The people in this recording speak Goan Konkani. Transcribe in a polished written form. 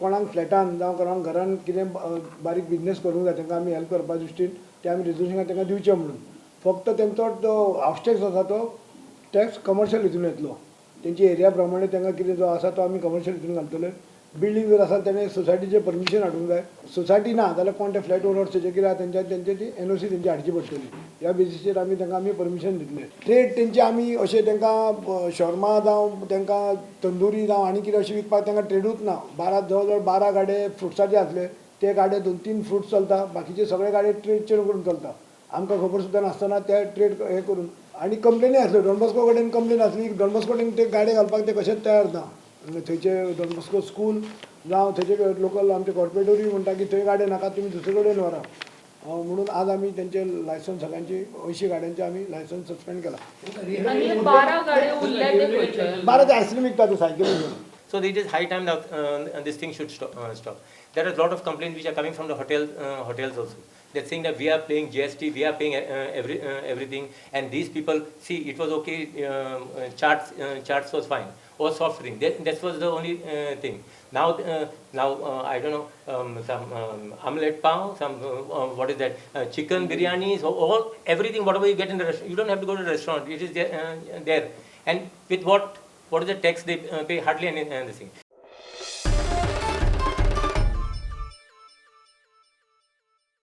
कोणाक फ्लॅटान जावं कोणाक घरान कितें बारीक बिजनेस करूंक जाय, तांकां आमी हेल्प करपा दृश्टीन ते आमी रेजोल्युशन तांकां दिवचें म्हणून. फक्त तेंचो तो हावस टॅक्स आसा तो टॅक्स कमर्शियल हितून येतलो. तेंची एरिया प्रमाणे तांकां कितें जो आसा तो आमी कमर्शियल हितून घालतले. बिल्डींग जर आसा तेणें सोसायटीचें परमिशन हाडूंक जाय. सोसायटी ना जाल्यार कोण ते फ्लॅट ओनर्स तेजे कितें आसा तेंच्या तेंचे ती एनओसी तेंची हाडची पडटली. ह्या बेजीसचेर आमी तांकां आमी परमिशन दितले. ट्रेड तेंची आमी अशें तांकां शॉर्मा जावं तांकां तंदुरी जावं आनी कितें अशें विकपाक तांकां ट्रेडूच ना. बारा जवळ जवळ 12 गाडे फ्रुट्साचे आसले, ते गाडे 2-3 फ्रुट्स चलता, बाकीचे सगळे गाडे ट्रेडचेर करून चलता. आमकां खबर सुद्दां नासतना ते ट्रेड हे करून. आनी कंप्लेनी आसल्यो डॉन बॉस्को कडेन, कंप्लेन आसली डॉन बॉस्को कडेन ते गाडे घालपाक ते कशेंच तयार ना. थंयचे डॉन बॉस्को स्कूल जावं थंयचे लोकल आमचे कॉर्पोरेटरूय म्हणटा की थंय गाडे नाका, तुमी दुसरे कडेन व्हरा म्हणून. आज आमी तेंचे लायसन्स सगळ्यांची 80 गाड्यांचे आमी लायसन्स सस्पेंड केला. आनी 12 गाडयो उरल्या ते खंयचे? 12 ते आयस्क्रीम विकता ते सायकली घेवन. So it is high time that this thing should stop. There are a lot of complaints which are coming from the hotels also. They're saying that we are paying GST, we are paying everything, and these people, see, it was okay, charts was fine, or soft drink. That was the only thing. Now, I don't know, some omelette pav, some what is that, chicken biryani, so all everything whatever you get in the restaurant, you don't have to go to the restaurant. It is there. And with what? What is the tax they pay? Hardly any this thing.